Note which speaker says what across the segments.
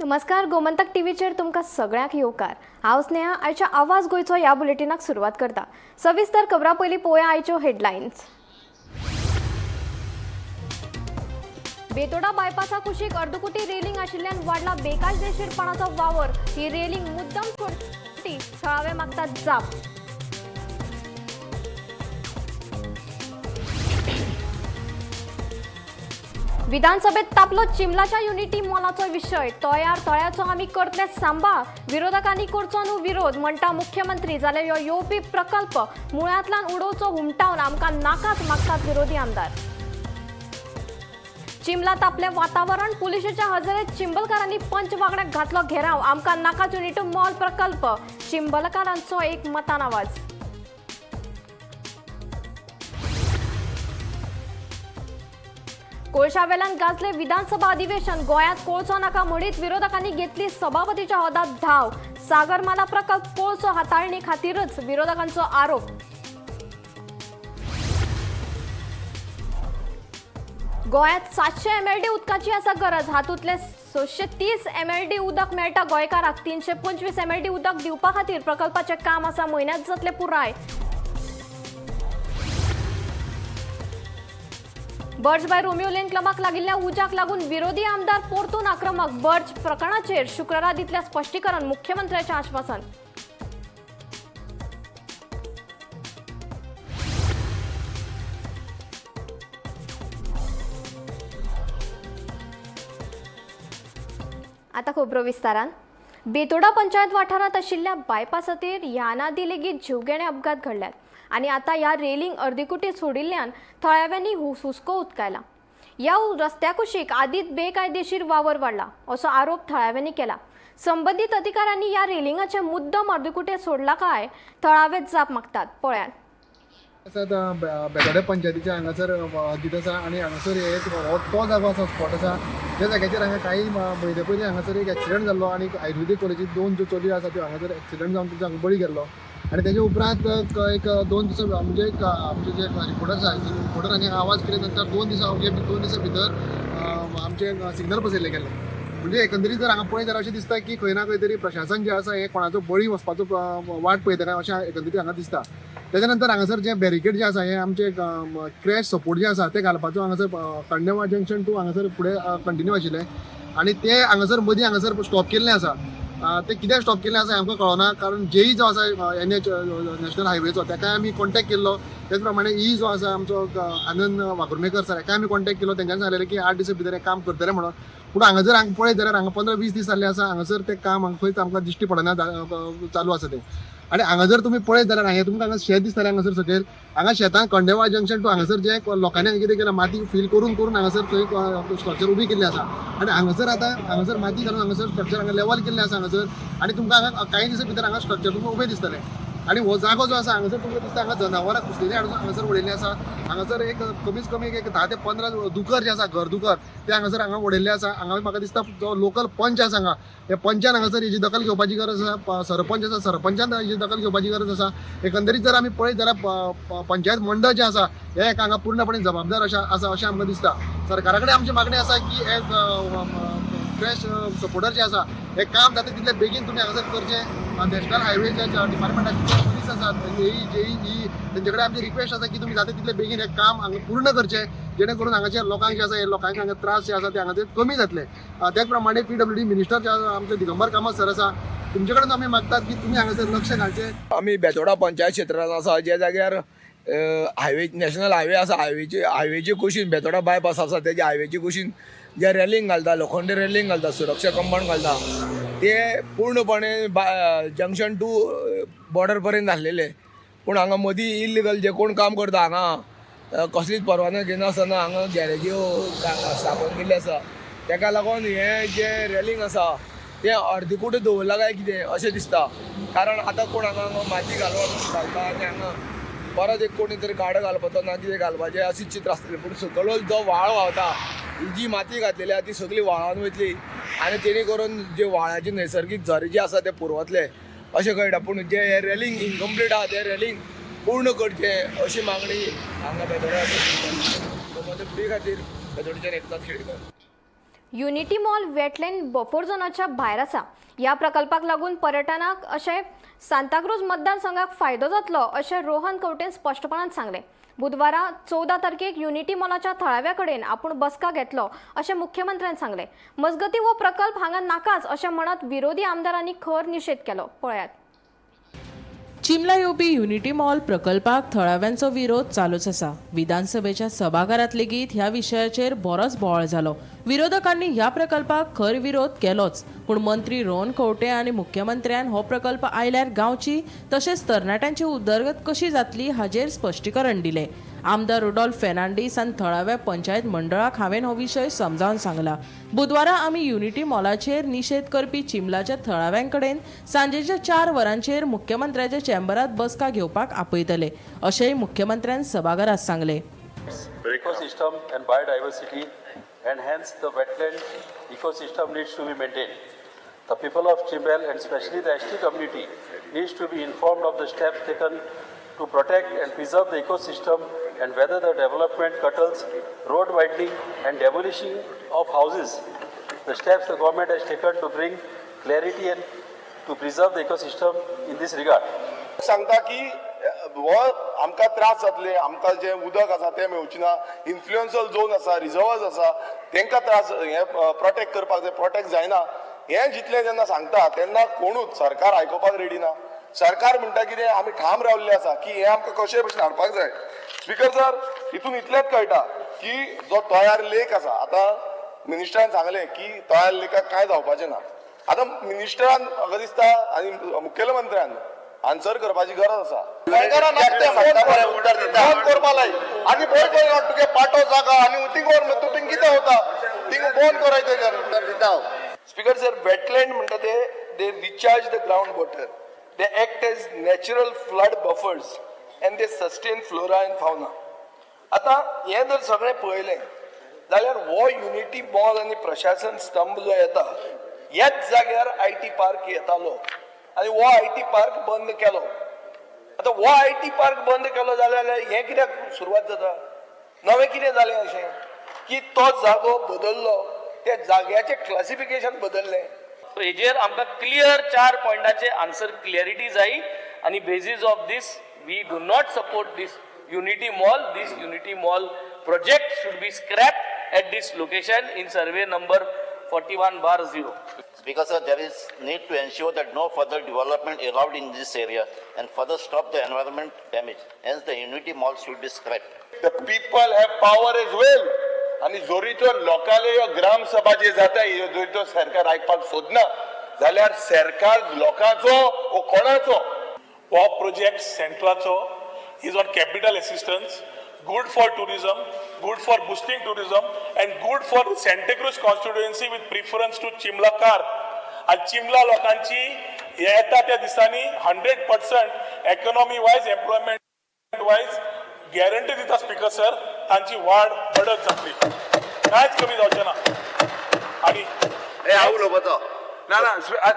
Speaker 1: नमस्कार, गोमंतक टीव्हीचेर तुमकां सगळ्यांक येवकार. हांव स्नेहा. आयच्या आवाज गोंयचो ह्या बुलेटिनाक सुरवात करता. सविस्तर खबरां पयलीं पळोवया आयच्यो हेडलायन्स. बेतोडा बायपासा कुशीक अर्दकुटी रेलिंग आशिल्ल्यान वाडला बेकायदेशीरपणाचो वावर. ही रेलिंग मुद्दम सोडटी, थळावे मागतात जाप. विधानसभेत तापलो चिमलाच्या युनिटी मॉलाचो विशय. तयार तळ्याचो आमी करतले सांबाळ, विरोधकांनी करचो न्हू विरोध म्हणटा मुख्यमंत्री. जाल्यार ह्यो येवपी प्रकल्प मुळांतल्यान उडोवचो हुमटावन आमकां नाकाच मागतात विरोधी आमदार. चिमला तापलें वातावरण. पुलिशेच्या हजेरेत चिंबलकारांनी पंच वांगड्याक घातलो घेराव. आमकां नाकाच युनिटी मॉल प्रकल्प, चिंबलकारांचो एक मतान आवाज. कोळशावेल्यान गाजले विधानसभा अधिवेशन. गोंयांत कोळसो नाका म्हणीत विरोधकांनी घेतली सभापतीच्या हदात धाव. सागरमाला प्रकल्प कोळसो हाताळणी खातीरच विरोधकांचो आरोप. गोंयांत 700 एमएलडी उदकाची आसा गरज. हातूंतले 630 एमएलडी उदक मेळटा गोंयकाराक. 325 एमएलडी उदक दिवपा खातीर प्रकल्पाचें काम आसा म्हयन्यांत जातलें पुराय. बर्च बाय रोमियो लेन क्लबाक लागिल्ल्या उज्याक लागून विरोधी आमदार परतून आक्रमक. बर्च प्रकरणाचेर शुक्रारा दितल्या स्पश्टीकरण, मुख्यमंत्र्याचें आश्वासन. आता खबरो विस्तारान. बेतोडा पंचायत वाठारांत आशिल्ल्या बायपासाचेर ह्यान आदीं लेगीत जीवघेणे अपघात घडल्यात आनी आतां ह्या रेलिंग अर्दकुटी सोडिल्ल्यान थळाव्यांनी हुस्को उक्तायला. ह्या रस्त्या कुशीक आदींच बेकायदेशीर वावर वाडला असो आरोप थळाव्यांनी केला. संबंदीत अधिकाऱ्यांनी ह्या रेलिंगाचे मुद्दम अर्दकुटे सोडला काय, थळावे जाप मागतात. पळयात.
Speaker 2: आसा बेतोडे पंचायतीच्या हांगासर हद्दीत आसा आनी हांगासर एक हो तो जागो आसा, स्पॉट आसा, ज्या जाग्याचेर हांगा काही म्हयने पयलीं हांगासर एक एक्सिडंट जाल्लो आनी आयुर्वेदीक कॉलेजीत दोन ज्यो चलयो आसा त्यो हांगासर एक्सिडंट जावन तांचो हांगा बळी गेल्लो. आनी तेजे उपरांत एक 2 दिसां म्हणजे एक आमचे जे रिपोर्टर आसा, रिपोर्टरांनी आवाज केले नंतर 2 दिसां ओके 2 दिसां भितर आमचे सिग्नल बसयल्ले गेले. म्हणजे एकंदरीत जर हांगा पळयत जाल्यार अशें दिसता की खंय ना खंय तरी प्रशासन जें आसा हें कोणाचो बळी वचपाचो वाट पळयता काय अशें एकंदरीत हांगा दिसता. तेच्या नंतर हांगासर जे बॅरिकेड जे आसा हे आमचे क्रॅश सपोर्ट जे आसा ते घालपाचो हांगासर कंडेवा जंक्शन टू हांगासर फुडें कंटिन्यू आशिल्लें आनी ते हांगासर मदीं हांगासर स्टॉप केल्लें आसा. ते कित्याक स्टॉप केल्लें आसा आमकां कळना, कारण जेई जो आसा एनएच नॅशनल हायवेचो तेकाय आमी कॉन्टेक्ट केल्लो. तेच प्रमाणे ई जो आसा आमचो आनंद वाघुर्मेकर सर हेकाय आमी कॉन्टेक्ट केलो. तेंच्यांनी सांगलेलें की 8 दिसां भितर हें काम करतले म्हणून. पूण हांगा जर हांगा पळयत जाल्यार हांगा 15-20 दीस जाल्ले आसा, हांगासर तें काम हांगा खंयच आमकां दिश्टी पडना, चालू आसा तें. आनी हांगा जर तुमी पळयत जाल्यार हांगा तुमकां हांगा शेत दिसतलें. हांगासर सकयल हांगा शेतां कंडेवा जंक्शन टू हांगासर जे लोकांनी हांगा कितें केलां, माती फील करून करून हांगासर थंय स्ट्रक्चर उबी केल्ली आसा. आनी हांगासर आतां हांगासर माती घालून हांगासर स्ट्रक्चर हांगा लेवल केल्लें आसा हांगासर. आनी तुमकां हांगा कांय दिसां भितर हांगा स्ट्रक्चर तुमकां उबें दिसतलें. आनी हो जागो जो आसा हांगासर तुमकां दिसता हांगा जनावरां कुसलेलीं हाडून हांगासर उडयल्लीं आसा. हांगासर एक कमीत कमी एक 10 ते 15 दुकर जे आसा, घर दुकर, ते हांगासर हांगा उडयल्ले आसा. हांगा म्हाका दिसता जो लोकल पंच आसा हांगा, त्या पंचान हांगासर हेजी दखल घेवपाची गरज आसा. सरपंच आसा, सरपंचान हेजी दखल घेवपाची गरज आसा. एकंदरीत जर आमी पळयत जाल्यार पंचायत मंडळ जें आसा हें एक हांगा पूर्णपणे जबाबदार अशें आसा अशें आमकां दिसता. सरकारा कडेन आमची मागणी आसा की एक क्रॅश सपोर्टर जे आसा हें काम जाता तितले बेगीन तुमी हांगासर करचें. नॅशनल हायवेच्या डिपार्टमेंटाचे पुलीस आसात, जेई ई, तेंचे कडेन आमची रिक्वेस्ट आसा की तुमी जाता तितले बेगीन हें काम हांगा पूर्ण करचें, जेणे करून हांगाच्या लोकांक जे आसा हे लोकांक हांगा त्रास जे आसा ते हांगा ते कमी जातले. त्याच प्रमाणे पीडब्ल्यूडी मिनिस्टर जे आसा आमचे दिगंबर कामत सर आसा, तुमचे कडेन आमी मागतात की तुमी हांगासर लक्ष घालचें.
Speaker 3: आमी बेतोडा पंचायत क्षेत्रांत आसा, ज्या जाग्यार हायवे, नॅशनल हायवे आसा. हायवेचे कुशीन बेतोडा बायपास आसा, तेज्या हायवेचे कुशीन जे रेलिंग घालता, लोखंडी रेलिंग घालता, सुरक्षा कंपाऊंड घालता, ते पूर्णपणे जंक्शन टू बॉर्डर पर्यंत घातलेले. पूण हांगा मदीं इल्लिगल जे कोण काम करता, हांगा कसलीच परवानगी घेनासतना हांगा गॅरेज्यो स्थापन केल्ले आसा. तेका लागून हें जें रेलिंग आसा तें अर्दकुटें दवरलां काय कितें अशें दिसता. कारण आतां कोण हांगा हांगा माती घालून घालता आनी हांगा परत एक कोणी तरी गाडो घालपाचो ना कितें घालपाचें अशें चित्र आसतलें. पूण सकयल जो व्हाळ व्हांवता, ही जी माती घातलेली आसा ती सगळी व्हाळान वयतली आनी तेणी करून जे व्हाळाचे नैसर्गीक झरे जे आसा ते पुरवतले अशें कळटा. पूण जे हे रेलिंग इनकम्प्लीट आहा ते रेलिंग पूर्ण करचें अशी मागणी हांगा बेतोडा खातीर बेतोडच्यान Eknath Khedekar.
Speaker 1: Unity mall wetland buffer झोनाच्या भायर आसा. ह्या प्रकल्पाक लागून पर्यटनाक अशें सांताक्रूज मतदारसंघाक फायदो जातलो अशें रोहन खंवटेन स्पश्टपणान सांगलें. बुधवारा 14 तारखेक युनिटी मॉलाच्या थळाव्या कडेन आपूण बसका घेतलो अशें मुख्यमंत्र्यान सांगलें. मजगतीं हो प्रकल्प हांगा नाकाच अशें म्हणत विरोधी आमदारांनी खर निशेध केलो. पळयात.
Speaker 4: चिमला येवपी युनिटी मॉल प्रकल्पाक थळाव्यांचो विरोध चालूच आसा. विधानसभेच्या सभाघरांत लेगीत ह्या विशयाचेर बरोच बोवाळ जालो. विरोधकांनी ह्या प्रकल्पाक खर विरोध केलोच, पूण मंत्री रोहन खंवटे आनी मुख्यमंत्र्यान हो प्रकल्प आयल्यार गांवची तशेंच तरणाट्यांची उदरगत कशी जातली हाजेर स्पश्टीकरण दिलें. आमदार रुडॉल्फ फेर्नांडीस आनी थळाव्या पंचायत मंडळाक हांवें हो विशय समजावन सांगला. बुधवारा आमी युनिटी मॉलाचेर निशेध करपी चिंबलाच्या थळाव्यां कडेन सांजेच्या 4 वरांचेर मुख्यमंत्र्याच्या चेंबरात बसका घेवपाक आपयतले अशेंय मुख्यमंत्र्यान सभाघरात सांगलें.
Speaker 5: Ecosystem and biodiversity, and hence the wetland ecosystem needs to be maintained. The people of Chimbel and especially the ST community needs to be informed of the steps taken to protect and preserve the ecosystem and whether the development curtails, road widening and demolishing of houses. The steps the government has taken to bring clarity and to preserve the ecosystem in this regard.
Speaker 6: सांगता की हो आमकां त्रास जातले, आमकां जें उदक आसा तें मेवचें ना, इन्फ्लुएन्शियल झोन आसा, रिजर्वर्स आसा, तेंकां त्रास हे प्रोटेक्ट करपाक जाय, प्रोटेक्ट जायना. हें जितलें जेन्ना सांगता तेन्ना कोणूच सरकार आयकुपाक रेडी ना. सरकार म्हणटा कितें, आमी ठाम रावल्ले आसा की हें आमकां कशेय भशेन हाडपाक जाय. स्पिकर सर, हितून इतलेंच कळटा की जो तयार लेक आसा, आतां मिनिस्टरान सांगलें की तयार लेकाक कांय जावपाचें ना. आतां मिनिस्टरान म्हाका दिसता आनी मुखेलमंत्र्यान आन्सर करपाची गरज आसा. फोन करपा लाय आनी बोय कोय तुगे पाटो जागा आनी थिंग व्हर तूं, थिंग कितें वता, थिंग फोन कराय तेजेर दिता.
Speaker 7: स्पीकर सर, वेटलँड म्हणटा ते they recharge the ground water, they act as natural flood buffers and they sustain flora and fauna. आतां हें जर सगळें पळयलें जाल्यार हो युनिटी मॉल आनी प्रशासन स्तंभ जो येता ह्याच जाग्यार I T park येतालो आनी हो I T park बंद केलो. आतां हो I T park बंद केलो जाल्यार हें कित्याक सुरवात जाता? नवें कितें जालें अशें की तो जागो बदल्लो, त्या जाग्याचें क्लासिफिकेशन बदल्लें?
Speaker 8: सो हेजेर आमकां क्लियर 4 पॉयंटाचे आन्सर क्लियरिटी जाय आनी basis of this we do not support this Unity Mall. This Unity Mall project should be scrap at this location in survey number 41/0.
Speaker 9: Speaker sir, there is need to ensure that no further development allowed in this area and further stop the environment damage. Hence, the Unity Mall should be scrapped.
Speaker 6: The people have power as well. आनी जोरी तो लोकांले ह्यो ग्रामसभा जे जाता, ह्यो जोरी तो सरकार आयकपाक सोदना जाल्यार सरकार लोकांचो वो कोणाचो?
Speaker 10: हो project सेंट्राचो is on capital assistance, good for tourism, good for boosting tourism and good for Santacruz constituency with preference to चिमलाकार. आनी चिमला लोकांची येता त्या दिसांनी 100% economy wise, employment wise guarantee दिता स्पिकर सर, तांची वाड पडत जातली, कांयच कमी जावचें ना. आनी
Speaker 6: हांव उलोवपाचो
Speaker 7: ना ना,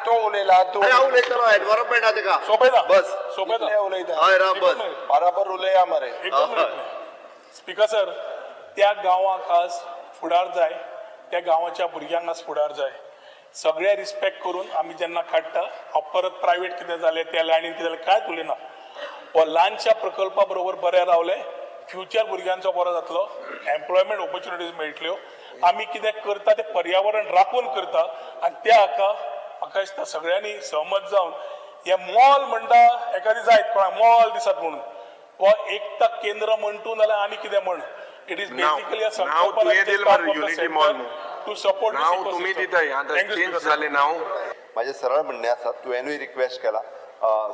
Speaker 7: तो उलयला तूं.
Speaker 6: हांव उलयतलो एनवायरमेंटा तेका.
Speaker 10: सोंपयता.
Speaker 6: बस.
Speaker 10: सोंपयता.
Speaker 7: उलयता.
Speaker 6: हय राव बस.
Speaker 7: बराबर उलया मरे.
Speaker 10: एकदम. स्पिकर सर, त्या गांवाक आज फुडार जाय, त्या गांवाच्या भुरग्यांक आज फुडार जाय. सगळे रिस्पेक्ट करून आमी जेन्ना काडटा, हांव परत प्रायवेट कितें जालें त्या लायनीन कितें जालें कांयच उलयना. हो ल्हानशा प्रकल्पा बरोबर बरें रावलें, फ्युचर भुरग्यांचो बरो जातलो, एम्प्लॉयमेंट ऑपॉर्च्युनिटीज मेळटल्यो. आमी कितें करता तें पर्यावरण राखून करता आनी त्या हाका म्हाका दिसता सगळ्यांनी सहमत जावन हें मॉल म्हणटा एखादी जायत कोणाक मॉल दिसत म्हणून हो एकता केंद्र म्हण तूं नाल्यार आनी कितें म्हण, it is basically a
Speaker 11: नाव तुवें दिलें मरे युनिटी मॉल न्हू.
Speaker 10: To support.
Speaker 11: नाव तुमी दिताय आतां चेंज जालें नांव.
Speaker 6: म्हाजें सरळ म्हणणें आसा, तुवेंनूय रिक्वेस्ट केला,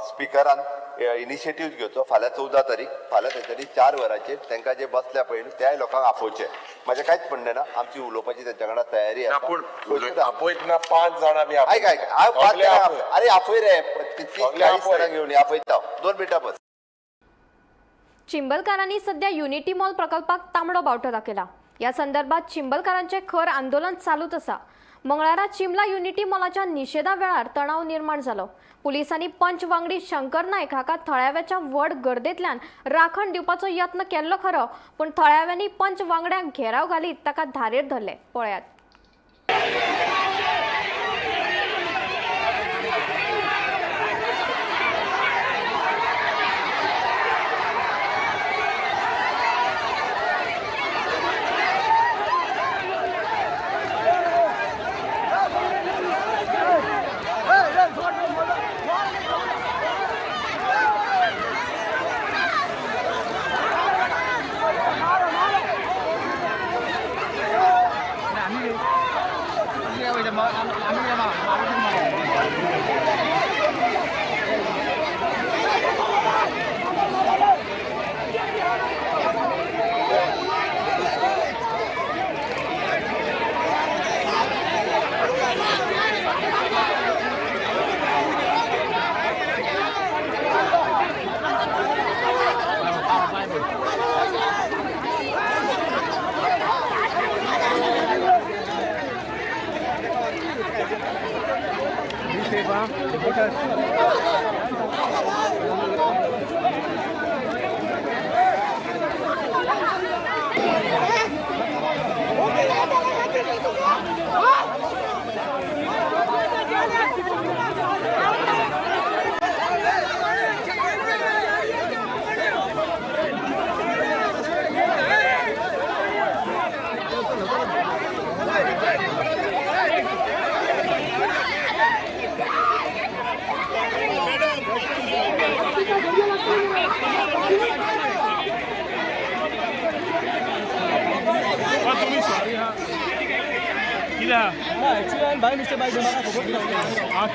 Speaker 6: स्पिकरान इनिशिएटीव घेवचो. फाल्यां 14 तारीख, फाल्यां तेंच्यांनी 4 वरांचेर तांकां जे बसल्या पळय न्हू त्याय लोकांक आपोवचें. म्हाजें कांयच म्हणणें ना, आमची उलोवपाची तेंच्या वांगडा तयारी
Speaker 11: ना
Speaker 6: आसा.
Speaker 11: पूण
Speaker 7: आपयतना 5 जाणां बी
Speaker 6: आयक आयक, हांव 5
Speaker 7: सगळे
Speaker 6: जाणां
Speaker 7: आपय.
Speaker 6: अरे आपय रे, 30
Speaker 7: सगळे
Speaker 6: 40
Speaker 7: आपय.
Speaker 6: जाणांक घेवन आपयता हांव. 2 मिनटां बस.
Speaker 1: चिंबलकारांनी सध्या युनिटी मॉल प्रकल्पाक तांबडो बावटो दाखयला. ह्या संदर्भात चिंबलकारांचें खर आंदोलन चालूच आसा. मंगळारा चिमला युनिटी मॉलाच्या निशेधा वेळार तणाव निर्माण जालो. पुलिसांनी पंच वांगडी शंकर नायक हाका थळाव्याच्या व्हड गर्देंतल्यान राखण दिवपाचो यत्न केल्लो खरो, पूण थळाव्यांनी पंच वांगड्यांक घेराव घालीत ताका धारेर धरले. पळयात.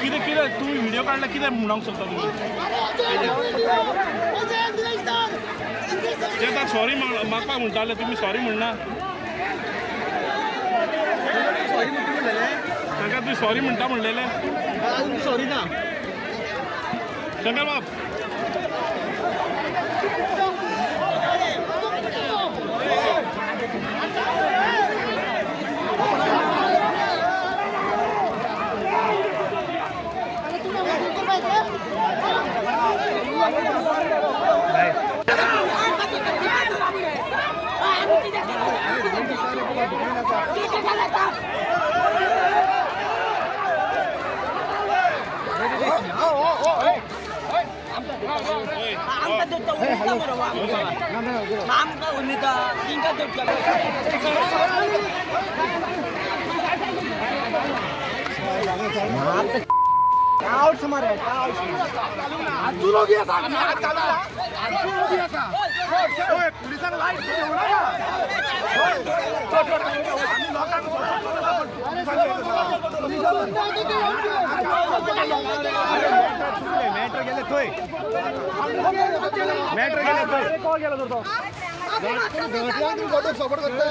Speaker 10: कितें कितें तुमी व्हिडियो काडला कितें म्हणूंक सोदता तुमी ते आतां सॉरी मागपाक म्हणटाले तुमी सॉरी म्हणना तांकां तुमी सॉरी म्हणटा म्हणलेले
Speaker 2: सॉरी ना
Speaker 10: शंकर बाब.
Speaker 2: सपोर्ट करता.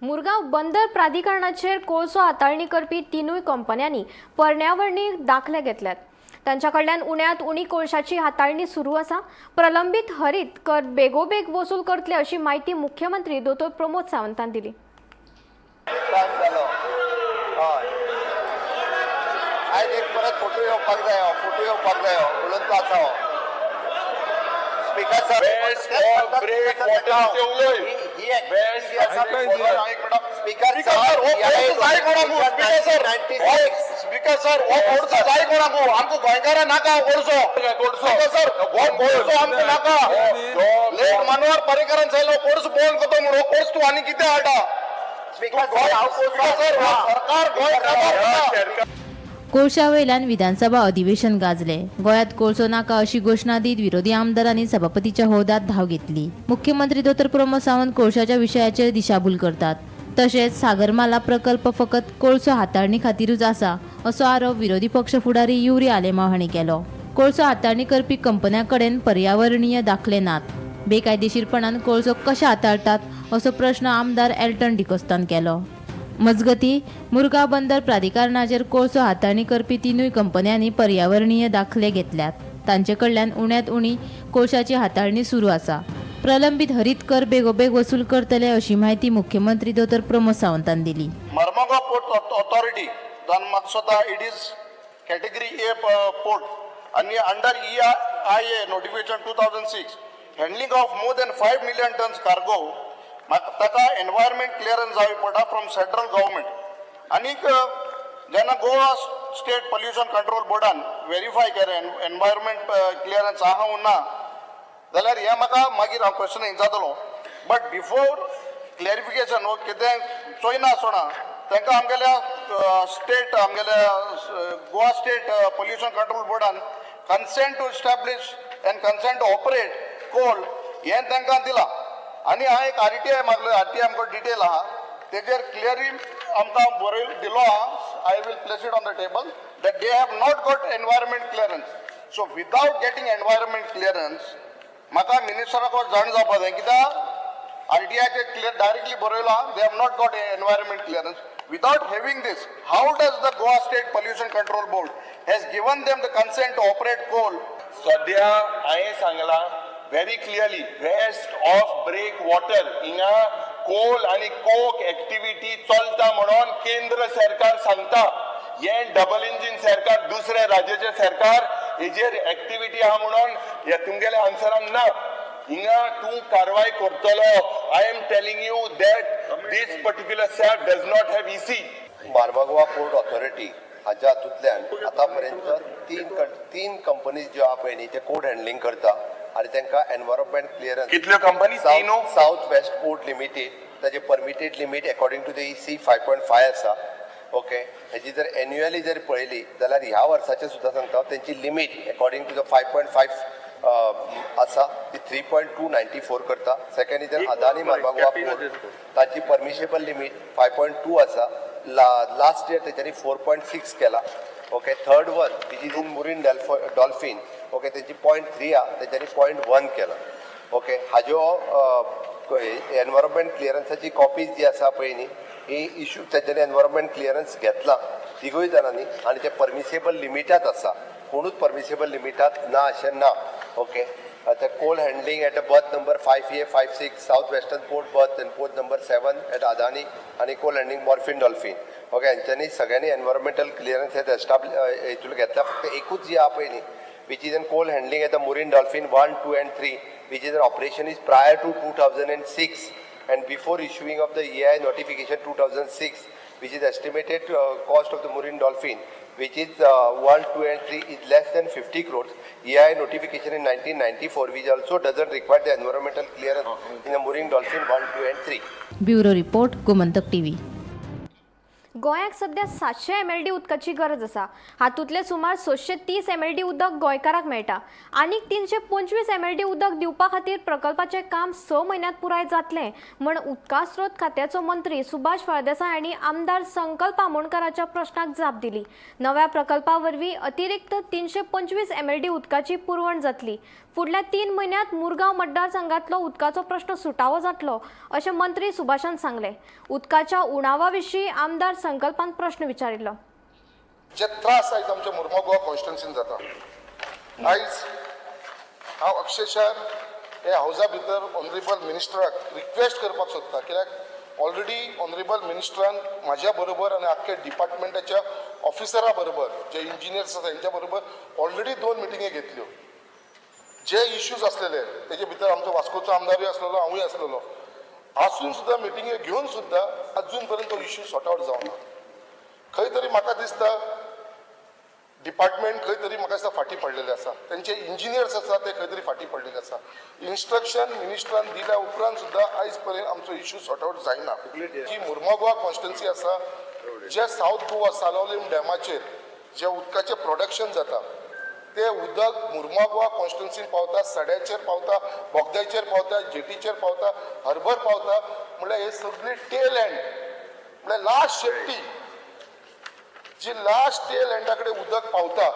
Speaker 1: मुरगांव बंदर प्राधिकरणाचेर कोळसो हाताळणी करपी तिनूय कंपन्यांनी पर्यावरणी दाखले घेतल्यात. तांच्या कडल्यान उण्यांत उणी कोळशाची हाताळणी सुरू आसा. प्रलंबीत हरीत कर बेगोबेग वसूल करतले अशी माहिती मुख्यमंत्री दोतोर प्रमोद सावंतान दिली.
Speaker 6: आयज एक परत फोटो येवपाक जायो, फोटो येवपाक जायो म्हणून तो आसा. Speaker sir, speaker sir, speaker sir, हो कोळसो जाय कोणाकू? आमकां गोंयकारां नाका कोळसो. स्पीकर सर, हो कोळसो आमकां नाका. लेट मनोहर पर्रीकरान सांगलो कोळसो बंद करता म्हणून, हो कोळसो तूं आनी कितें हाडटा? स्पीकर सर, सरकार गोंय.
Speaker 12: कोळशा वयल्यान विधानसभा अधिवेशन गाजले. गोंयांत कोळसो नाका अशी घोशणा दीत विरोधी आमदारांनी सभापतीच्या हौदात धाव घेतली. मुख्यमंत्री दोतोर प्रमोद सावंत कोळशाच्या विशयाचेर दिशाभूल करतात. तशेंच सागरमाला प्रकल्प फकत कोळसो हाताळणी खातीरूच आसा असो आरोप विरोधी पक्ष फुडारी युरी आलेमाव हांणी केलो. कोळसो हाताळणी करपी कंपन्यां कडेन पर्यावरणीय दाखले नात. बेकायदेशीरपणान कोळसो कशे हाताळटात असो प्रश्न आमदार एल्टन डिकोस्तान केलो. मजगती, मुरगांव बंदर प्राधिकरणाचेर कोळसो हाताळणी करपी तिनूय कंपन्यांनी पर्यावरणीय दाखले घेतल्यात. तांचे कडल्यान उण्यांत उणी कोळशाची हाताळणी सुरू आसा. प्रलंबीत हरीत कर बेगोबेग वसूल करतले अशी म्हायती मुख्यमंत्री दोतोर प्रमोद सावंतान दिली.
Speaker 6: मर्मगो पोर्ट ऑथॉरिटी जावन म्हाका दिसता it is category A port आनी under EIA notification 2006, handling of more than 5 million tons cargo, ताका एनवायरमेंट क्लियरन्स जाय पडटा फ्रॉम सेंट्रल गव्हर्मेंट. आनीक जेन्ना गोवा स्टेट पोल्युशन कंट्रोल बोर्डान वेरीफाय केलें एनवायरमेंट क्लियरन्स आहा ना जाल्यार हें म्हाका मागीर हांव क्वेश्चन विचारतलो, बट बिफोर क्लॅरिफिकेशन वो कितें चोयना आसतना तांकां आमगेल्या स्टेट आमगेल्या गोवा स्टेट पोल्युशन कंट्रोल बोर्डान consent to establish and consent to operate coal हें तांकां दिलां. आनी हांवें एक आरटीआय मागलो. आरटीआय आमकां डिटेल आहा, तेजेर क्लियरली आमकां बरयल दिलो आहा. I will place it on the table that they have not got environment clearance. So without getting environment clearance, म्हाका मिनिस्टराक जाण जावपा जाय, कित्याक आरटीआयचे क्लियर डायरेक्टली बरयलां, they have not got environment clearance. Without having this, how does the Goa State Pollution Control Board has given them the consent to operate coal?
Speaker 11: सद्या हांवें सांगलां very clearly, west of break water हिंगा कोल आनी Coke activity चलता म्हणून केंद्र सरकार सांगता. हें डबल इंजीन सरकार, दुसऱ्या राज्याचे सरकार हेजेर एक्टिविटी आहा म्हणून हे तुमगेल्या आन्सरान ना. हिंगा तूं कारवाय करतलो. I am telling you that this particular SAB does not have EC.
Speaker 13: Mormugao port authority हाच्या हातूंतल्यान आतां पर्यंत तीन कंपनीज ज्यो आहा पळय न्ही, ते कोल हँडलिंग करता आनी तांकां एनवायरमेंट क्लियरन्स.
Speaker 11: कितल्यो कंपनी? तीनू?
Speaker 13: साऊथ वेस्ट पोर्ट लिमिटेड, ताजे permitted limit according to the EC 5.5 आसा. ओके, हेजी जर एन्युअली जर पळयली जाल्यार ह्या वर्साचें सुद्दां सांगता, तेंची limit according to the 5.5 आसा, ती 3.294 करता. Second is Adani Mormugao port, ताची परमिशेबल लिमीट 5.2 आसा. लास्ट इयर तेच्यांनी 4.6 केला. Okay, third one which is in Mooring Dolphin, okay, तेंची 0.3 आहा, तेच्यांनी 0.1 केला. ओके, हाज्यो एनवायरमेंट क्लियरन्साची कॉपीज जी आसा पळय न्ही, ही इशू तेंच्यांनी एनवायरमेंट क्लियरन्स घेतला तिगूय जाणांनी आनी ते परमिसेबल लिमिटात आसा. कोणूच परमिसेबल लिमिटात ना अशें ना. ओके, आतां coal handling at a berth number 5A 56, South Western Port berth and port number 7 at Adani आनी कोल हँडलिंग मोरिंग डॉल्फीन, ओके, हेंच्यांनी सगळ्यांनी एनवायरमेंटल क्लियरन्स हे एस्टाब्ल हितून घेतला. फक्त एकूच जी आहा पळय न्ही, which is in coal handling at the Mooring Dolphin 1, 2 and 3, which is an operation is prior to 2006 and before issuing of the EIA notification 2006, which is estimated cost of the Mooring Dolphin, which is 1, 2 and 3 is less than 50 crores. EIA notification in 1994, which also doesn't require the environmental clearance in the Mooring Dolphin 1, 2 and 3.
Speaker 12: Bureau report, Gomantak TV.
Speaker 1: गोंयाक सध्या 700 MLD उदकाची गरज आसा. हातूंतले सुमार 630 MLD उदक गोंयकाराक मेळटा. आनीक 325 एमएलडी उदक दिवपा खातीर प्रकल्पाचें काम 6 म्हयन्यांत पुराय जातलें म्हण उदका स्रोत खात्याचो मंत्री सुभाष फळदेसाय हांणी आमदार संकल्प आमोणकराच्या प्रश्नाक जाप दिली. नव्या प्रकल्पा वरवीं अतिरिक्त 325 एमएलडी उदकाची पुरवण जातली. फुडल्या 3 म्हयन्यांत मुरगांव मतदारसंघातलो उदकाचो प्रश्न सुटावो जातलो अशें मंत्री सुभाषान सांगलें. उदकाच्या उणावा विशीं आमदार संकल्पान प्रश्न विचारिल्लो.
Speaker 6: जे त्रास आयज आमच्या मुर्मो गोवा कॉन्स्टिट्युन्सीन जाता, आयज हांव अक्षरशः हे हावजा भितर ऑनरेबल मिनिस्टराक रिक्वेस्ट करपाक सोदता, कित्याक ऑलरेडी ऑनरेबल मिनिस्टरान म्हाज्या बरोबर आनी आख्खे डिपार्टमेंटाच्या ऑफिसरा बरोबर, जे इंजिनियर्स आसा तेंच्या बरोबर ऑलरेडी दोन मिटिंगी घेतल्यो. जे इश्यूज आसलेले तेजे भितर आमचो वास्कोचो आमदारूय आसलेलो, हांवूय आसलेलो. आसून सुद्दां, मिटिंगे घेवन सुद्दां अजून पर्यंत तो इश्यू सॉर्ट आवट जावना. खंय तरी म्हाका दिसता डिपार्टमेंट खंय तरी म्हाका दिसता फाटीं पडलेले आसा. तेंचे इंजिनियर्स आसा ते खंय तरी फाटीं पडलेले आसा. इन्स्ट्रक्शन मिनिस्टरान दिल्या उपरांत सुद्दां आयज पर्यंत आमचो इश्यू सॉर्ट आवट जायना. जी मुर्मो गोवा कॉन्स्टिट्युन्सी आसा, जे सावथ गोवा सालोलिम डॅमाचेर जें उदकाचें प्रोडक्शन जाता तें उदक मुर्मागोवा कॉन्स्टिट्युन्सीन पावता, सड्याचेर पावता, बोगद्याचेर पावता, जेटीचेर पावता, हर्बर पावता. म्हणल्यार हे सगळी टेल एंड, म्हणल्यार लास्ट शेपटी जी लास्ट टेल एंडा कडेन उदक पावता.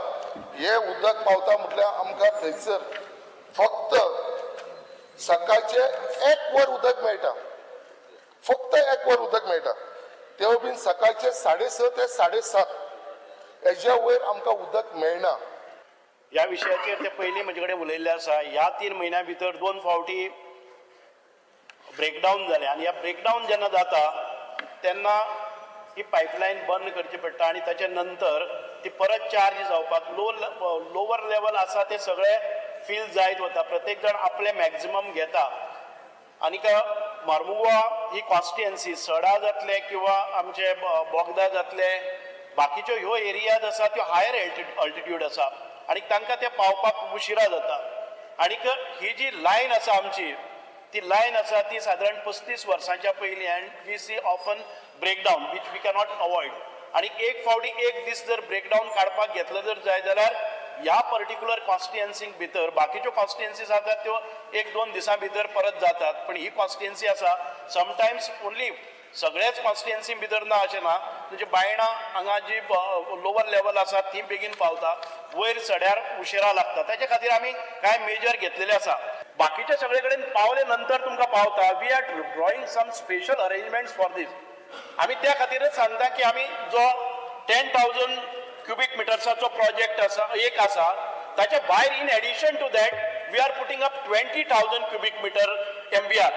Speaker 6: हे उदक पावता म्हटल्यार आमकां थंयसर फक्त सकाळचें एक वर उदक मेळटा, फक्त एक वर उदक मेळटा, तेवूय बीन सकाळचे 6:30 ते 7:30, हेज्या वयर आमकां उदक मेळना.
Speaker 5: ह्या विशयाचेर ते पयलीं म्हजे कडेन उलयल्ले आसा. ह्या 3 म्हयन्या भितर दोन फावटी ब्रेकडावन जालें आनी ह्या ब्रेकडावन जेन्ना जाता तेन्ना ही पायपलायन बंद करची पडटा आनी ताच्या नंतर ती परत चार्ज जावपाक लोवर लेवल आसा ते सगळे फील जायत वता. प्रत्येक जाण आपले मॅक्झिमम घेता आनीक मार्मुगोवा ही कॉन्स्टिट्युएन्सी, सडा जातले किंवा आमचे बोगदा जातले, बाकीच्यो ह्यो एरियाज आसा त्यो हायर अल्टिट्यूड आसा आनी तांकां ते पावपाक उशिरा जाता. आनीक ही जी लायन आसा आमची, ती लायन आसा ती सादारण 35 वर्सांच्या पयलीं and we see often breakdown which we cannot avoid. आनी एक फावटी एक दीस जर ब्रेकडावन काडपाक घेतलो जर जाय जाल्यार ह्या पर्टिक्युलर कॉन्स्टिट्युएन्सीक भितर, बाकीच्यो कॉन्स्टिट्युएन्सीज आसात त्यो एक दोन दिसां भितर परत जातात, पण ही कॉन्स्टिट्युएन्सी आसा समटायम्स ओन्ली, सगळ्याच कॉन्स्टिट्युएन्सी भितर ना अशें ना. म्हणजे बायणा हांगा जी लोवर लेवल आसा ती बेगीन पावता, वयर सड्यार उशिरा लागता. ताच्या खातीर आमी कांय मेजर घेतलेले आसा. बाकीचे सगळे कडेन पावले नंतर तुमकां पावता. We are drawing some special arrangements for this. आमी त्या खातीरच सांगता की आमी जो 10,000 क्युबीक मिटर्साचो प्रोजेक्ट आसा, एक आसा, ताच्या भायर in addition to that we are putting up 20,000 cubic meter MVR.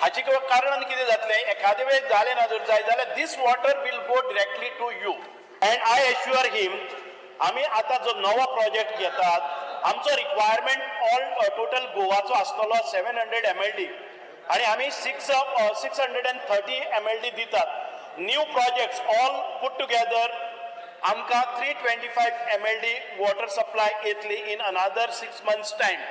Speaker 5: हाची कारण कितें जातलें, एखादे वेळ जालें ना जर जाय जाल्यार this water will go directly to you. And I assure him, आमी आतां जो नवो प्रोजेक्ट घेतात, आमचो रिक्वायरमेंट ऑल टोटल गोवाचो आसतलो 700 MLD आनी आमी 630 MLD दितात. New projects all put together आमकां 325 MLD water supply येतली in another 6 months time.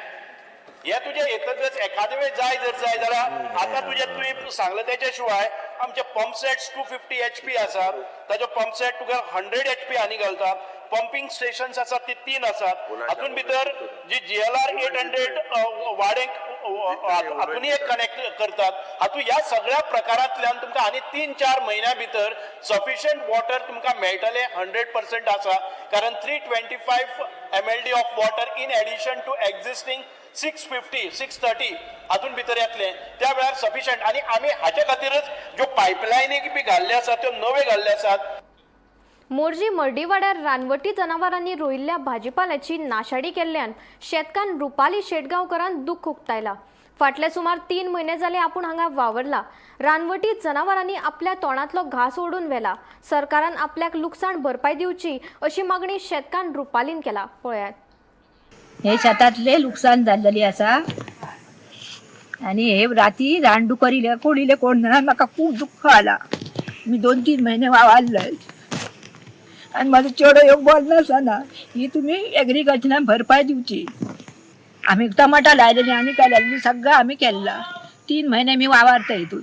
Speaker 5: हे तुजें येतकच एखादे वेळ जाय जर जाय जाल्यार, आतां तुजें तुवें सांगलें तेच्या शिवाय आमचे पंप सेट्स 250 HP आसात. ताजो पंप सेट तुका 100 HP आनी घालता. पंपिंग स्टेशन्स आसात ती तीन आसात. हातून भितर जी जीएलआर 800 वाडेक हातून एक कनेक्ट करतात. हातून ह्या सगळ्या प्रकारांतल्यान तुमकां आनी 3-4 म्हयन्या भितर सफिशियंट वॉटर तुमकां मेळटलें, 100% आसा, कारण 325 MLD of water in addition to existing 650, 630 हातून भितर येतलें. त्या वेळार सफिशियंट आनी आमी हाचे खातीरच ज्यो पायपलायनी बी घाल्ले आसात त्यो नव्यो घाल्ले आसात.
Speaker 1: मोरजी मर्डीवाड्यार रानवटी जनावरांनी रोयिल्ल्या भाजीपाल्याची नाशाडी केल्ल्यान शेतकान रुपाली शेटगांवकरान दुख्ख उक्तायला. फाटले सुमार 3 म्हयने जाले आपूण हांगा वावरला. रानवटी जनावरांनी आपल्या तोंडांतलो घास ओडून व्हेला. सरकारान आपल्याक लुकसाण भरपाय दिवची अशी मागणी शेतकान रुपालीन केला. पळयात.
Speaker 14: हे शेतांतले लुकसाण जाल्लेली आसा आणि हे राती रानडुकर इले, कोण इले कोण जाणा. म्हाका खूब दुःख आला. मी 2-3 महिने वावरलय आणि माझं चेडो एक बरो नासना. ही तुम्ही एग्रीकल्चरान भरपाय दिवची. आम्ही टमाटा लायलेली आनी काय लायलेली, सगळं आम्ही केल्ला. 3 महिने मी वावरता हितून,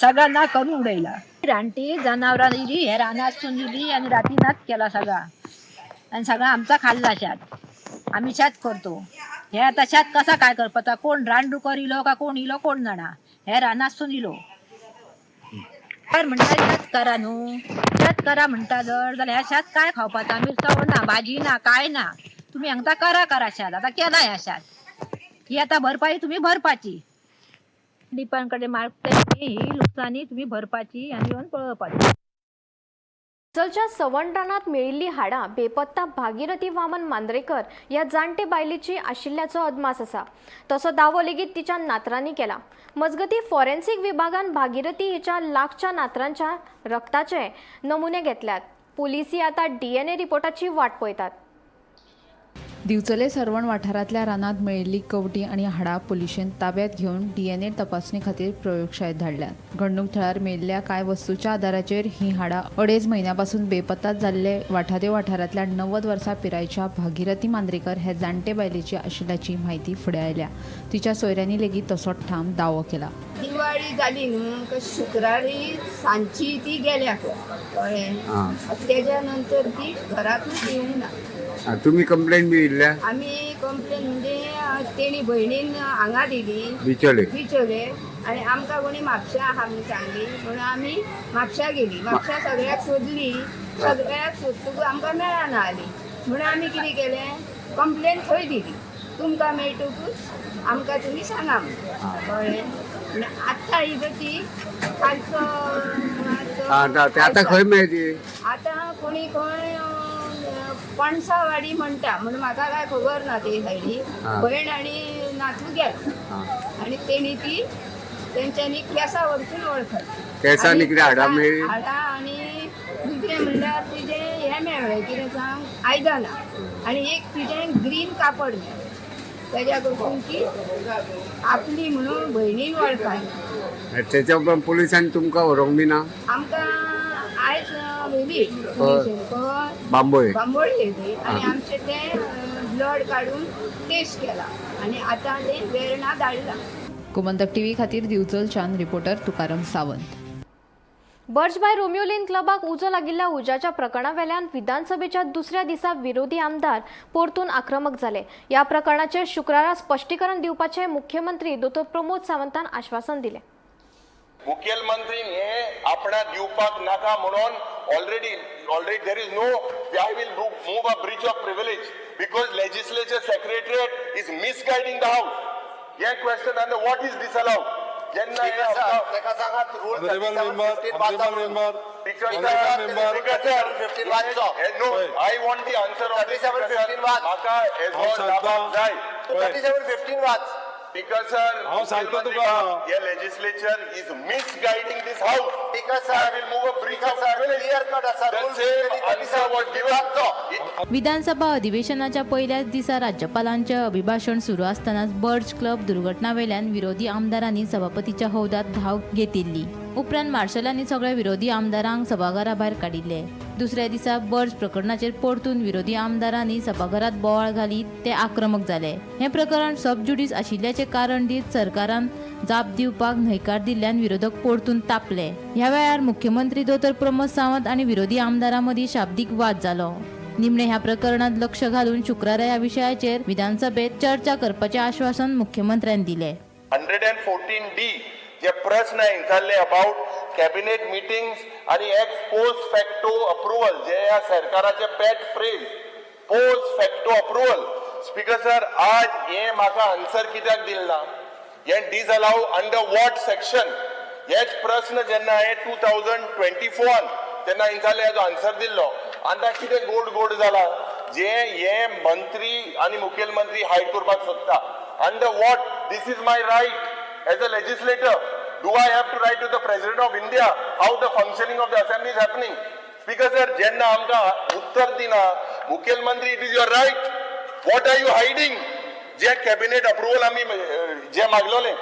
Speaker 14: सगळं ना करून उडयला. रानटी जनावरां इली, हे रानातसून इली आणि राती नाच केला सगळा आणि सगळा आमचा खाल्ला शेत. आम्ही शेत करतो. हे आता शेत कसा काय करपाचा? कोण रानडुकर इलो का कोण इलो कोण जाणा. हे रानातसून इलो तर म्हणटा शेत करा न्हू, शेत करा म्हणटा जर जाल्यार ह्या शेत काय खावपाचा? मिरसांगो ना, भाजी ना, काय ना. तुम्ही हांगता करा करा शेत. आता केला ह्या शेत, ही आता भरपाई तुम्ही भरपाची. डिपार्टमेंट कडे मागते, ही लुकसानी तुम्ही भरपाची आणि येवन पळोवपाची.
Speaker 1: चलच्या सवण रानात मेळिल्ली हाडां बेपत्ता भागीरथी वामन मांद्रेकर ह्या जाणटे बायलेची आशिल्ल्याचो अदमास आसा. तसो दावो लेगीत तिच्या नातरांनी केला. मजगतीं, फॉरेन्सिक विभागान भागीरथी हिच्या लागच्या नातरांच्या रक्ताचे नमुने घेतल्यात. पुलिसी आतां डीएनए रिपोर्टाची वाट पळयतात.
Speaker 15: दिवचले सर्वण वाठारांतल्या रानांत मेळिल्ली कवटी आनी हाडां पुलिशेन ताब्यात घेवन डीएनए तपासणी खातीर प्रयोगशाळेत धाडल्यात. घडणूक थळार मेळिल्ल्या कांय वस्तूच्या आदाराचेर ही हाडां 2.5 म्हयन्यां पासून बेपत्ता जाल्ले वाठादेव वाठारांतल्या 90 वर्सां पिरायेच्या भागीरथी मांद्रेकर हे जाणटे बायलेची आशिल्ल्याची म्हायती फुडें आयल्या. तिच्या सोयऱ्यांनी लेगीत तसोच ठाम दावो केला.
Speaker 14: दिवाळी जाली न्हू शुक्रारी सांजची ती गेल्या, कळ्ळें? तेज्या नंतर ती घरातूच येवंक ना.
Speaker 16: तुम्ही कंप्लेंट बी दिल्या?
Speaker 14: आमी कंप्लेन म्हणजे तेणी भयणीन हांगा दिली
Speaker 16: बिचोले
Speaker 14: बिचोले, आनी आमकां कोणी म्हापश्या आहा म्हणून सांगली, म्हणून आमी म्हापश्या गेली. म्हापश्या सगळ्याक सोदली, सगळ्याक सोदतकूच आमकां मेळना आली, म्हणून आमी कितें केलें, कंप्लेन थंय दिली. तुमकां मेळटकूच आमकां तुमी सांगा म्हणून, कळ्ळें? आतां ही ती कालचो
Speaker 16: आतां खंय मेळटी?
Speaker 14: आतां कोणी खंय पणसावाडी म्हणटा, म्हणून म्हाका काय खबर ना ते सायडी. भयण आनी नातू गेलो आनी तेणी ती तेंच्यांनी केंसा वरसून वळखली.
Speaker 16: केंसांनी कितें हाडां मेळ्ळी?
Speaker 14: हाडां आनी दुसरें म्हणल्यार तिजें हें मेळ्ळें, कितें सांग, आयदनां आनी एक तिजें ग्रीन कापड मेळ्ळें. तेज्या कडसून ती आपली म्हणून भयणीन वळखली.
Speaker 16: तेच्या उपरांत पुलिसांनी तुमकां व्हरूंक बी ना?
Speaker 14: आमकां आयज व्हेली पुलिशेन
Speaker 16: बांबोळे
Speaker 14: बांबोळे व्हेली आनी आमचें तें ब्लड काडून टेस्ट केला आनी आतां तें वेर्णा धाडलां.
Speaker 15: गोमंतक टीव्ही खातीर दिवचलच्यान reporter Tukaram Sawant.
Speaker 1: Birch by Romeo Lane क्लबाक उजो लागिल्ल्या उज्याच्या प्रकरणावेल्यान विधानसभेच्या दुसऱ्या दिसा विरोधी आमदार परतून आक्रमक जाले. ह्या प्रकरणाचेर शुक्रारा स्पश्टीकरण दिवपाचें मुख्यमंत्री दोतोर प्रमोद सावंतान आश्वासन दिलें.
Speaker 11: मुखेलमंत्रीन हे आपणाक दिवपाक नाका म्हणून already there is no, I will move a breach of privilege because legislature secretariat is misguiding the house. हे क्वेश्चन आनी what is disallowed? जेन्ना
Speaker 13: ताका सांगात rule
Speaker 11: I want the answer of
Speaker 13: 3715 वाच.
Speaker 11: म्हाका जाय
Speaker 13: 3715 वाच.
Speaker 11: Speaker sir,
Speaker 10: हांव सांगता तुका.
Speaker 11: हे legislature is misguiding this house.
Speaker 13: Speaker sir,
Speaker 11: I will move a breach of privilege.
Speaker 13: Clear cut आसा.
Speaker 11: The same answer was given.
Speaker 12: विधानसभा अधिवेशनाच्या पयल्याच दिसा राज्यपालांचे अभिभाशण सुरू आसतनाच बर्च क्लब दुर्घटनावेल्यान विरोधी आमदारांनी सभापतीच्या हौदात धाव घेतिल्ली. उपरांत मार्शलांनी सगळ्या विरोधी आमदारांक सभाघरा भायर काडिल्ले. दुसऱ्या दिसा बर्च प्रकरणाचेर परतून विरोधी आमदारांनी सभाघरात बोवाळ घाली, ते आक्रमक जाले. हें प्रकरण सब ज्युडीस आशिल्ल्याचें कारण दीत सरकारान जाप दिवपाक न्हयकार दिल्ल्यान विरोधक परतून तापले. ह्या वेळार मुख्यमंत्री दोतोर प्रमोद सावंत आनी विरोधी आमदारां मदीं शाब्दीक वाद जालो. निमणे ह्या प्रकरणात लक्ष घालून शुक्रारा ह्या विशयाचेर विधानसभेत चर्चा करपाचें आश्वासन मुख्यमंत्र्यान दिलें.
Speaker 11: 114D जे प्रश्न विचारले अबाउट कॅबिनेट मिटिंग्स आनी एक्स पोस्ट फॅक्टो अप्रुवल, जे ह्या सरकाराचे pet phrase post facto approval. Speaker sir, आज हे म्हाका आन्सर कित्याक दिलें ना? हे डिसअलाव अंडर what section? हेच प्रश्न जेन्ना हांवें 2024 तेन्ना विचारले, हेजो आन्सर दिल्लो. आतां कितें गोड गोड जाला जे हे मंत्री आनी मुखेलमंत्री हायड करपाक सोदता? Under what? This is my right as a legislator. Do I have to write to the President of India how the functioning of the assembly is happening? Speaker sir, जेन्ना आमकां उत्तर दिना मुखेलमंत्री, it is your right. What are you hiding? J cabinet approval आमी जे मागलोले,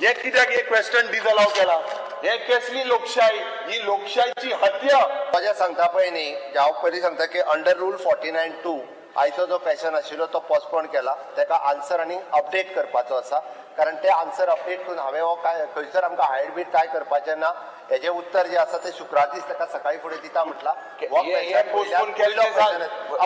Speaker 11: हे कित्याक हे question डिसअलाव केला? हे कसली लोकशाही? ही लोकशाहीची हत्या.
Speaker 13: म्हजें सांगता पळय न्ही, हांव पयलीं सांगता की अंडर रूल 49(2) आयचो जो क्वेश्चन आशिल्लो तो पोस्टपोन केला. ताका आन्सर आनी अपडेट करपाचो आसा, कारण ते आन्सर अपडेट करून हांवें हो काय खंयसर आमकां हायड बीड काय करपाचें ना, हेजें उत्तर जें आसा तें शुक्रार दीस ताका सकाळीं फुडें दिता म्हटलां.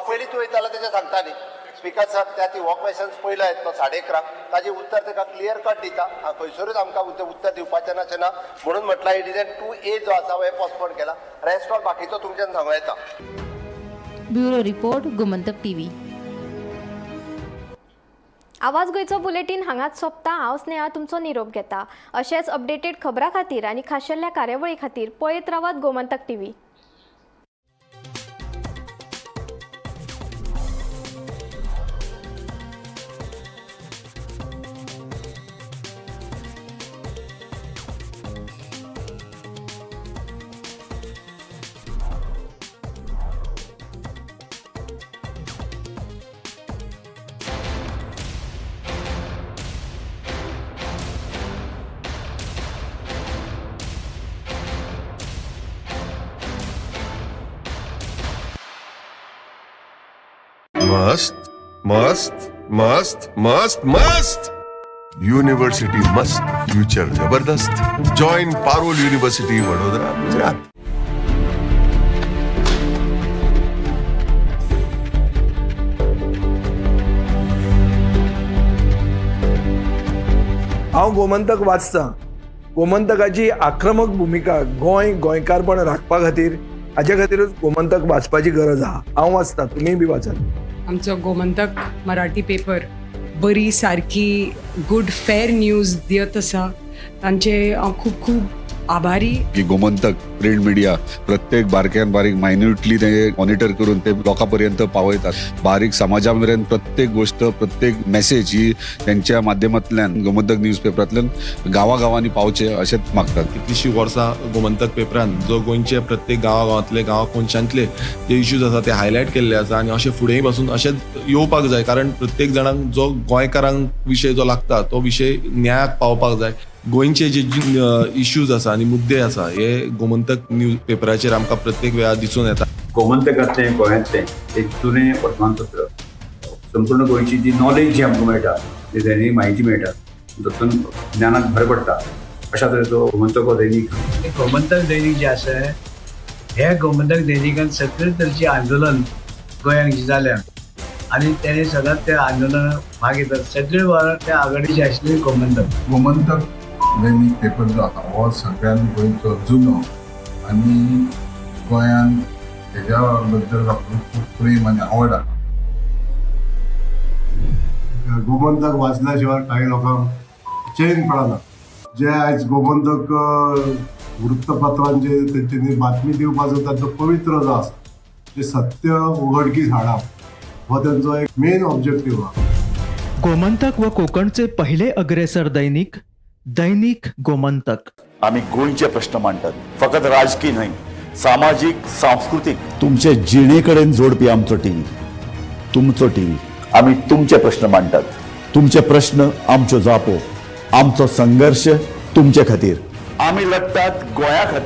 Speaker 13: पयलीं तूं वयतालो तेजें सांगता न्ही स्पीकर सर, त्या ती हो क्वेश्चन पयलो येतलो 11:30, ताजें उत्तर ताका क्लियर कट दिता. खंयसरूच आमकां उत्तर दिवपाचें ना ना म्हणून म्हटलां it is N 2A जो आसा हो पोस्टपोन केला. रेस्ट ऑल बाकीचो तुमच्यान सांगूं येता.
Speaker 12: Bureau report, Gomantak TV.
Speaker 1: आवाज गोंयचो बुलेटीन हांगाच सोंपता. हांव स्नेहा तुमचो निरोप घेता. अशेंच अपडेटेड खबरां खातीर आनी खाशेल्या कार्यावळी खातीर पळयत रावात गोमंतक टीव्ही.
Speaker 6: मस्त मस्त मस्त मस्त मस्त युनिव्हर्सिटी मस्त, फ्युचर जबरदस्त. Join Parul university, Vadodara, Gujarat.
Speaker 7: हांव गोमंतक वाचतां. गोमंतकाची आक्रमक भुमिका गोंय गोंयकारपण राखपा खातीर, हाजे खातीरूच गोमंतक वाचपाची गरज आहा. हांव वाचतां, तुमीय बी वाचात.
Speaker 17: आमचो गोमंतक मराठी पेपर बरी सारकी गुड फेर न्यूज दियत आसा. तांचे हांव खूब खूब आभारी.
Speaker 18: की गोमंतक प्रिंट मिडिया प्रत्येक बारक्यान बारीक मायन्युटली ते मॉनिटर करून ते लोकां पर्यंत पावयतात. बारीक समाजा मेरेन प्रत्येक गोष्ट, प्रत्येक मेसेज ही त्यांच्या माध्यमांतल्यान गोमंतक न्यूज पेपरांतल्यान गांवागांवांनी पावचे अशेंच मागतात.
Speaker 19: कितलीशीं वर्सां गोमंतक पेपरान जो गोंयचे प्रत्येक गांवागांवांतले, गांवा कोनशांतले जे इश्यूज आसा ते हायलायट केल्ले आसा आनी अशें फुडेंय पासून अशेंच येवपाक जाय, कारण प्रत्येक जाणांक जो गोंयकारांक विशय जो लागता तो विशय न्यायाक पावपाक जाय. गोंयचे जे इश्यूज आसा आनी मुद्दे आसा हे गोमंतक न्यूज पेपराचेर आमकां प्रत्येक वेळार दिसून येता.
Speaker 20: गोमंतकांतलें गोंयांतलें एक जुनें वर्तमानपत्र, संपूर्ण गोंयची जी नॉलेज जी आमकां मेळटा, जी दैनीक म्हायती मेळटा, तातूंत ज्ञानाक भर पडटा. अशा तरेचो गोमंतक हो दैनीक.
Speaker 21: गोमंतक दैनीक जें आसा, हे गोमंतक दैनिकान सगळे तरेचें आंदोलन गोंयांत जी जाल्या आनी तेणे सदांच त्या आंदोलनात भाग घेतात. सगळे वावर त्या आघाडीचे आशिल्ले गोमंतक.
Speaker 22: गोमंतक दैनीक पेपर जो आसा हो सगळ्यान गोंयचो जुनो आनी गोंयान हेज्या बद्दल लोकांक खूब प्रेम आनी आवड आसा.
Speaker 23: गोमंतक वाचल्या शिवाय काही लोकांक चैन पडना. जे आयज गोमंतक वृत्तपत्रांचे तेंच्यांनी बातमी दिवपाचो तांचो पवित्र जो आसा, जे सत्य उघडकीस हाडप हो तेंचो एक मेन ऑब्जेक्टीव आहा.
Speaker 24: गोमंतक व कोकणचे पहिले अग्रेसर दैनिक, दैनिक गोमंतक.
Speaker 25: आमी गोंयचे प्रश्न मांडटात, फकत राजकी न्हय, सामाजीक, सांस्कृतीक. तुमचे जिणे कडेन जोडपी आमचो टीव्ही, तुमचो टीव्ही. आमी तुमचे प्रश्न मांडटात, तुमचे प्रश्न आमच्यो जापो, आमचो संघर्श तुमचे खातीर. आमी लढटात गोंया खातीर.